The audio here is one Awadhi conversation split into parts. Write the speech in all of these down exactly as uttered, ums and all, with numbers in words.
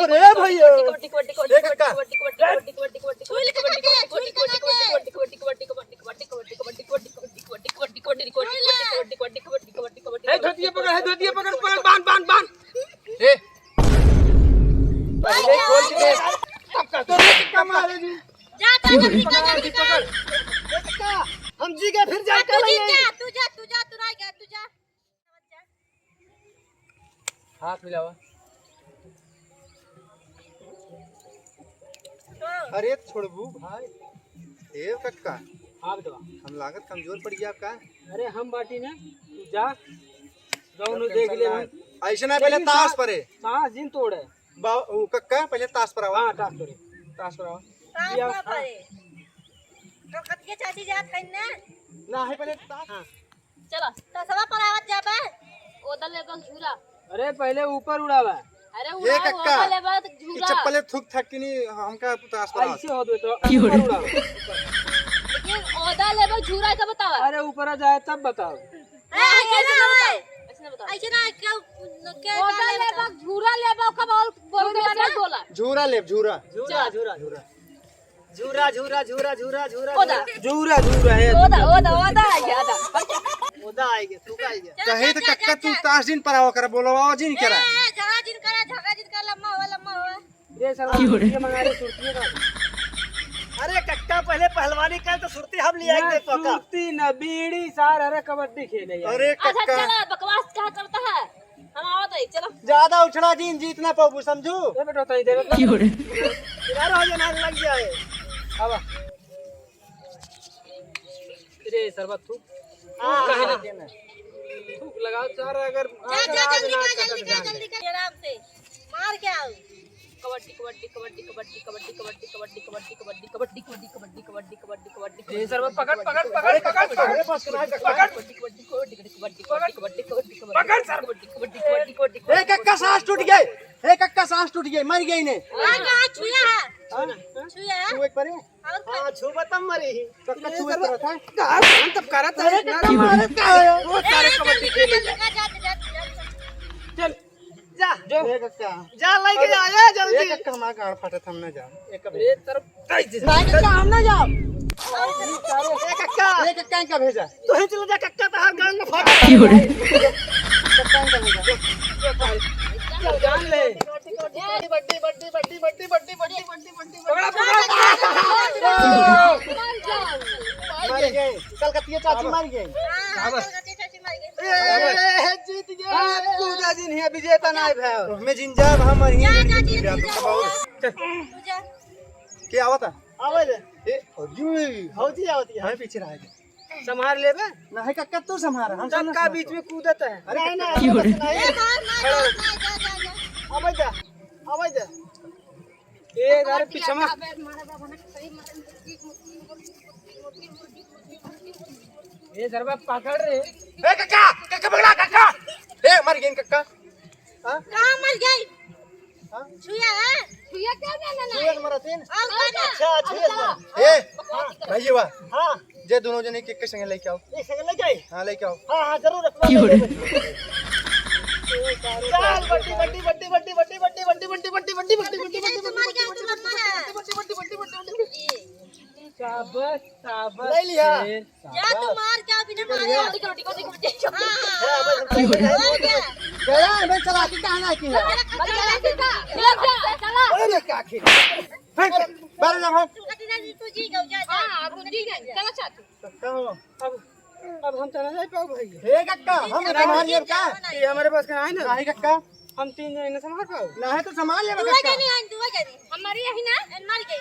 रे भैया। ए कक्का। ए धोतिया पकड़, ए धोतिया पकड़, पकड़, बांध, बांध, बांध। ए। पहले खोल के दे। कक्का, तो रे कक्का मारे जी। जा, जा, जल्दी जा, जल्दी जा। ए कक्का, हम जी के फिर जाए तू कल जी आइए। जा, तू जा, तू जा, तू रह गया, तू जा। हाथ मिलावा। अरे छोड़बू भाई। ए कक्का। हाँ बेटवा। हम लागत कमजोर पड़ गया का? अरे हम बाटी ना, तू जा। जौन देख ले हम। ऐसे ना, पहले ताश परे। ताश जिन तोड़े। बा-, उ कक्का, पहले ताश पर आवा। हाँ, ताश पर। ताश पर आवा। ताश या ना परे। कलकतिया चाची जात है ना? ना है, पहले ताश। हाँ। चलो। तसवा पर आवत जाबे। ओदा लेबक झूरा। अरे, पहले ऊपर उड़ावा। अरे, ये उड़ाओ, कक्का, ओदा लेबक ई झूरा। चप्पले थूक थाक के नहीं, हमका ताश पर आवत। ऐसे हो दो तो, क्यों रे? ऊपर उड़ावा। लेकिन ओदा लेबक झूरा का बतावा। अरे, ऊपर आ जाए तब बताओ। ए, ऐसे ना होए। ऐसे ना बताओ। ऐसे ना, क्या, क्या ओदा लेबक, झूरा लेबक, कब और बोल दे, बोला। झूरा लेब, झूरा। झूरा, झूरा, झूरा। झूरा, झूरा, झूरा, झूरा, झूरा। ओदा। झूरा, झूरा है। ओदा, ओदा, ओदा आ गया, ओदा। ओदा आ गया, तू का आ गया? कहे तो कक्का तू ताश जिन पर आवा कर, बोलवा जिन करा। ए, झगड़ा जिन करा, झगड़ा जिन करा, लम्बा हुआ, लम्बा हुआ। ये सब क्यों रे? ये मंगा रहे सुरती का। अरे कक्का, पहले पहलवानी कर तो सुरती हम ले आएंगे ना पक्का। सुरती ना बीड़ी सार, अरे कबड्डी खेले यार। अरे अच्छा, कक्का। चला, बकवास क्या करता है? हम आवत है, चलो। ज्यादा उछड़ा जिन, जीत ना पाबू, समझू? ए बेटा, तई देवे। क्यों रे? किनारा हो जाना लग जाए। आवा। रे सरवा थूक। हाँ, थूक कहे हाँ। ना। थूक लगाओ सारा, अगर जा, अगर जा, आज जल्दी ना कर, कटक जल्दी कर, जान दे। जल्दी कर, आराम से। मार के आओ। कबड्डी, कबड्डी, कबड्डी। ए सरवा पकड़, पकड़, पकड़, अरे, पकड़, पकड़, पकड़, पकड़, पकड़। पकड़ सर। ए कक्का, सांस टूट गए। ए कक्का, सांस टूट गए, मर गए इन्हें। हाँ, कहाँ छुआ है? हाँ? छुआ है? छुए एक बारी। और हाँ, छुआ तब मरी। कक्का छुए एक बारी। कहाँ हम तब करत है अरे, इतना कक्का मारे का है? वो सारे ए, कबड्डी जल्दी, खेले। जल्दी, जा, जा, जा, जा। चल। जा। जो। ए कक्का। जा, लेके जा, ए, जल्दी। ए कक्का, हमार गाड़ फाटत, हम ना जाब। ए कक्का। ए तरफ, नहीं, कक्का, हम ना जाब। ए कक्का। ए कक्का, इनका भेजा। तू ही चला जा, कक्का, तहार गाड़ ना फाटे। क्यों रे? कक्का, इनका भेजा। जान ले। बड्डी, बड्डी, बड्डी। पकड़ा, पकड़ा। मर गए। कलकतिया चाची मर गए। हाँ, कलकतिया चाची मर गए। ए, जीत गया। हाँ, तू जा जिन हिया विजेता ना है भाई। तो हमें जिन जाब, हम और हिया जा, जा, जिन जा, जा। तू जा। के आवता? आवे दे। ए, और यू भौजी आवती है। हमें पीछे रह गए। संभार लेबे? नहीं कक्का, तू संभार, हम कक्का बीच में कूदत है। अरे नहीं, कक्का। नहीं, नहीं, नहीं, नहीं, जा, जा, जा। आवे जा, आवे जा। ए, अरे पीछे में। ए, सरवा पकड़ रे। ए, कक्का, कक्का पकड़ा, कक्का। ए, मर गए कक्का। हाँ? कहाँ मर गए? हाँ? छुआ है? छुआ क्या जाना ना? छुआ तो मरा थी ना। और और क्या? अच्छा, छुआ तो मरा। ए, हाँ। भाई ये वाह। हाँ। जे दोनों जने के, के संगे लेके आओ। एक संगे लेके आए? हाँ, लेके आओ। हाँ, हाँ, जरूर। क्यों रे? चल, बड्डी, बड्डी, बड्डी। शाबाश, शाबाश, ले लिया। शेर, जा, तू शाबाश। मार, क्या बिना मारे? हाँ, हाँ, हाँ, हो गया। गया, मैं चला के कहाँ ना की है? चला। अरे, क्या खेल? हट, बारह ना हट। तू जी गयो, जा, जा। हाँ, अब जी गए। चला, चाचू। कक्का हो? अब, अब हम तो ना जाए पाओ भाई। हे कक्का, हम संभाल लेब का? ये हमारे पास का है ना। नहीं कक्का। हम तीन जने ना संभाल पाओ। नहीं तो संभाल लेब तू कक्का। जाने आइन, तू जाने। हमारी यही ना। ए, मर गई।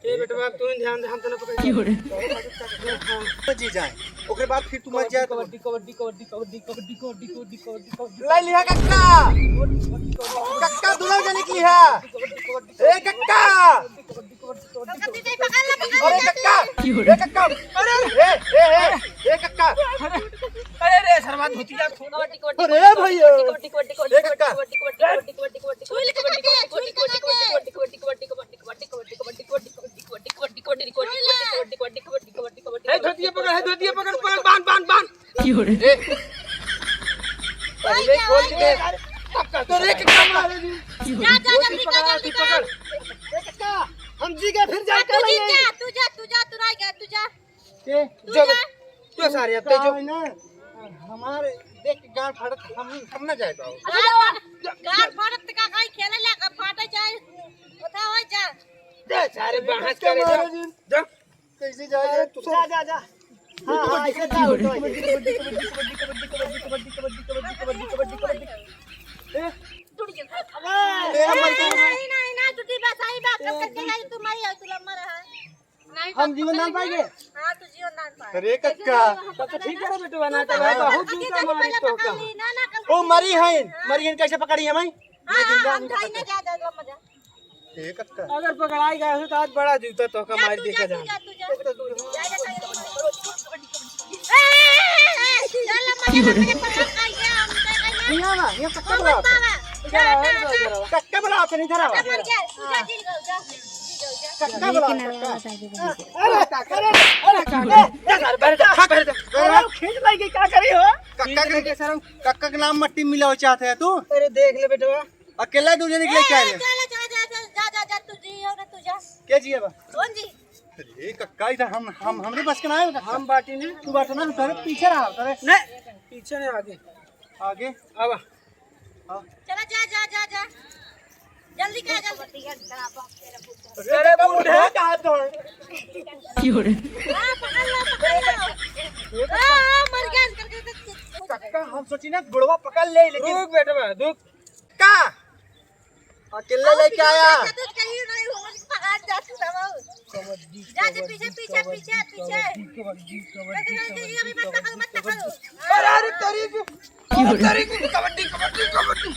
ए बेटवा, तू ही ध्यान दे, हम तो ना पकड़। क्यों रे? तो जी जाए। ओकरे बाद फिर तू मर जाए तो। कबड्डी, कबड्डी, कबड्डी। ले लिहा कक्का। कक्का दुनो जने के लिहा। ए कक्का। अरे कक्का, ए कक्का, अरे, ए, ए, ए, ए कक्का। अरे रे, सरवा धोतिया खोल। अरे भैया। ए कक्का। ए, धोतिया पकड़, ए, धोतिया पकड़, पकड़, बांध, बांध, बांध। ए, पहले खोल के दे। तो रे, कक्का मारे जी। जा, जा, जल्दी कर, जल्दी कर। ए, कक्का, हम जी गए, फिर जा, हाँ, तू जीत जा, तू जा, तू जा, तू रह गया, तू जा। ए, तू जो, जा। जो सारे, अब ते जो। है ना, हमारे देख के गांड फाड़त, हम, हम ना जाए पाओ। गांड, गांड फाड़त का काई खेले ला, का फाटे जाए, उठा हो जा। दे सारे बहस करे, जा। जा। कैसे जाए? अरे, तू जा, जा, जा। हाँ, हाँ, ऐसे जा, उठो, ऐसे। ए? टूट गया। अबे, ए, मर गया। नहीं, नहीं, नहीं, टूटी बस, आई बात, कब तक चलाई, तू मरी हो, तू लम्बा रहा। नहीं, हम जीवन दान पाएंगे? हाँ, तू जीवन दान पाए। अरे, कक्का। तब तो ठीक है बेटवा, ना तो भाई, बहुत जूता मारी तो का। ना, ना, कल ओ, मरी है, मरी है, कैसे पकड़ी है भाई? हाँ, हाँ, हम ढाई ना जा, जा, लम्बा जा। ए कक्का। अगर पकड़ाई गया हो तो आज बड़ा जूता तोहका मार देखा जाए। तू जा, तू जा। ए, ए, ए, ए, चल, मजा, मजा, पकड़ खाई गया, हम तो कहीं ना। यहाँ बा, यहाँ कक्का बुलावत है। कक्का बुलावत है, इधर आवा। मर गया, तू जा, जी जाओ, जा, जी जाओ, जा। कक्का बुलावत है, कक्का। अरे, अरे, अरे, कक्का। अरे, खींच लागी, का करी हो? कक्का के, कक्का के नाम मट्टी मिलावे चाहत है तू? अरे, देख ले बेटवा, अकेला दू जने के लेके आए हैं। चल, चल, जा, जा, जा, तू जी हो ना, तू जा। के जी है बा? कौन जी? अरे कक्का, इधर हम, हम, हमरे बस के ना है कक्का। हम बाटी ने। तू बाटो ना, तोरे पीछे रहा, तोरे। नहीं, पीछे नहीं, आगे। आगे? अब। हाँ। चला, जा, जा, जा, जा। जल्दी कर, जल्दी। अरे, अरे, मुंडे। कहाँ तो है? क्यों रे? हाँ, पकड़ लो, पकड़ लो। हाँ, हाँ, मर गया, कर, कर, कर, कर। कक्का, हम सोची ना, बुढ़वा पकड़ ले, लेकिन रुक बेटवा, रुक। का? अकेले लेके आया? जा, जा, पीछे, पीछे, पीछे, पीछे। अरे, अरे, तेरी की, अरे, तेरी की, कबड्डी, कबड्डी, कबड्डी।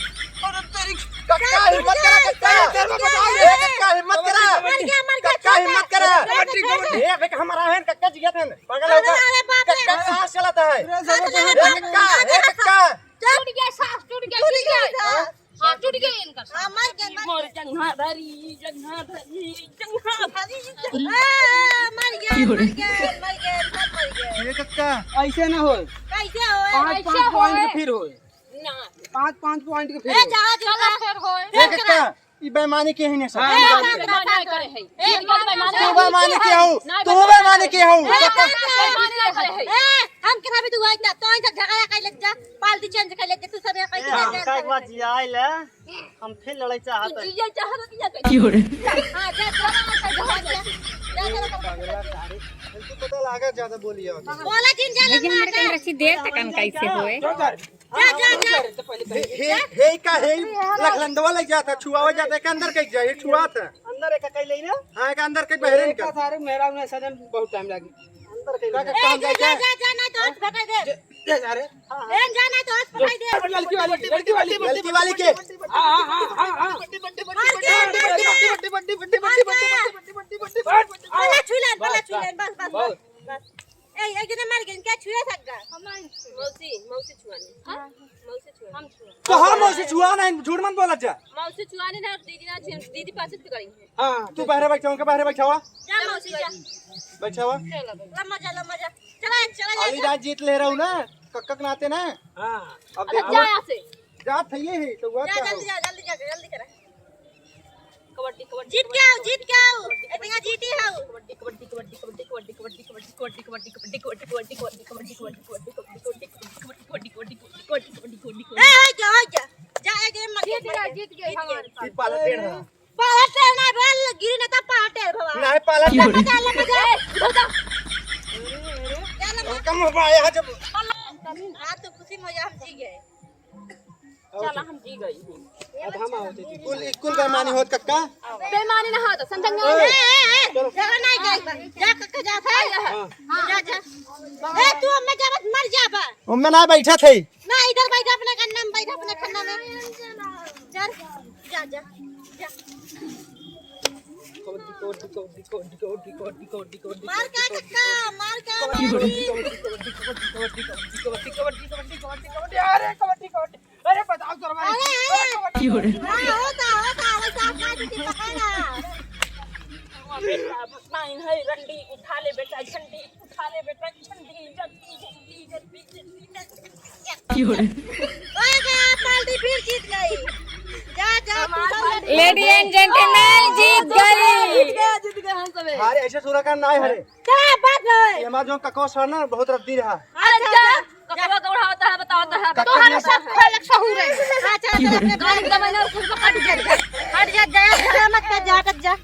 अरे, तेरी की, कक्का, हिम्मत करा, कक्का। ए, कक्का, हिम्मत करा। मर गया, मर गया, कक्का, हिम्मत करा। कबड्डी, कबड्डी। ए, देख, हमारा है, कक्का जी गया था। पागल हो गया? अरे, अरे, बाप रे। कक्का सांस चलाता है। अरे, अरे, ए, कक्का, ए, कक्का। टूट गया, सांस टूट गया, टूट गया। हाँ, टूट गया इनका। हाँ, मर गया, मर गया। जंघा भरी, जंघा भरी, जंघा भरी। हाँ, मर गया, मर गया, मर गया, सब मर गया। ए कक्का। ऐसे ना होए। कैसे होए? पाँच, पाँच point के फिर होए। ना। पाँच, पाँच point के फिर होए। ए, जा, जा, जा। फिर होए। ए कक्का। ई बेईमानी के ही नहीं सब। हाँ, ए, बेईमानी करे है। ए, तू बेईमानी के हो। तू बेईमानी के हो। ए, हम केना भी दुआई ना, तो इधर झगड़ा कर ले जा, पार्टी change कर ले जा, तू सब यहाँ कहीं हाँ, जा, जा, एक बार जियाई ले, हम फिर लड़ाई चाहत है। जिया चाहत है, क्या कही? क्यों रे? हाँ, जा, जा, जा, जा, जा, जा। तू पता लगा ज्यादा बोली है। बोला जिन जा, लेकिन मेरे को रस्सी देर तक हम कैसे होए? जा, जा, जा। हे, हे, हे का हे? लखलंदवा लग जाता, छुआवा जाता है, के अंदर कहीं जाए, छुआत है। अंदर एक कहीं ले ना? हाँ, एक अंदर कहीं बहरे निकल। सारे मेरा उन्हें सजन बहुत time लागी। अंदर कहीं का, ले। का, ए, जा, जा, जा, जा, नहीं तो हाथ फटा दे। जा, जा, जा रे। हाँ, हाँ। ए, जा, नहीं तो हाथ फटा दे। लड़की वाली, लड़की वाली। लड़की वाली के? हाँ, हाँ, हाँ, हाँ, हाँ। मार दे, मार दे। बंटी, बंटी, बंटी, बंटी, बंटी, बंटी, बंटी, बंटी, बंटी, बंटी, बंटी, बंटी, बंटी। बस, बस, बस। ए, एक जने मर गए, क्या छुए सकता? मौसी, मौसी छुआ नहीं। हाँ? मौसी छुआ। हम छुआ। तो हम मौसी छुआ नहीं, झूठ मत बोला जा। मौसी छुआ नहीं ना, दीदी ना छुआ, दीदी पास से पकड़ी है। हाँ, तू बाहर बैठावा, उनके बाहर बैठावा। जा मौसी जा। बैठावा। चलो, बैठ। लम्बा जा, लम्बा जा। चला, चला जा, अली जा। राज जीत ले रहा हूँ ना, कक्का के नाते ना। हाँ। अब अरे देखो। जा यहाँ से। जा, थैये है, तो हुआ जा, क्या जल्दी हो? जा, जल्दी जा, जल्दी करा। कबड्डी, कबड्डी, जीत के आओ, जीत के आओ। इतना जीती हो। कबड्डी, कबड्डी, कबड्डी। ए, हो गया, हो गया। जा, एक गेम जीत गया, जीत गया हमारे पास। ये पाला टेढ़ है। पाला टेढ़ ना, बोल, गिरी ना तो पाला टेढ़ भवा। नहीं, पाला टेढ़। मजा, मजा। ए, उधर जा। जा, लम्बा। कम हो पाया है जब। हाँ, तो खुशी में हम जी गए। चला, हम जी गई। अब हम आओ, दीदी। कुल, कुल बेईमानी होत कक्का? बेईमानी ना होत, समझन ए, ए, ए, चलो। चलो, नहीं जाएगा। जा, कक्का, जा, भाई। हाँ। हाँ, जा, जा। ए, तू हमें जा, मत मर जा बा। हमें ना बैठा थे। ना, इधर बैठा अपने खन्ना में, बैठा अपने खन्ना में। चल, जा, जा, जा। मार का कक्का, मार का मारी। अरे, बताओ, अरे, अरे, अरे, कबड्डी, कबड्डी। अरे, बताओ, अरे, अरे, अरे, कबड्डी। हाँ, होता, होता, वैसा आप ना दीदी पकड़ ना। हमारा बेटा भगवान है, रंडी उठा ले बेटा, झंडी उठा ले बेटा, झंडी, झंडी, झंडी, झंडी, झंडी। ओए गया, पार्टी फिर जीत गई। जा, जा। Ladies and gentlemen, जीत गई। जीत गए, जीत गए हम सबे। अरे, ऐसे सुरा का ना है। क्या बात है? ये हमारा जो कको सर ना बहुत रद्दी रहा। अरे जा, ककवा गौड़ा होता है, बताओ तो है। ककवा तोहरा सब खोलक सहूर है। अच्छा, अच्छा, अच्छा, गाड़ी का मैंने कुछ हट जा, हट जा, जा, जा, मत कर, जा, हट जा।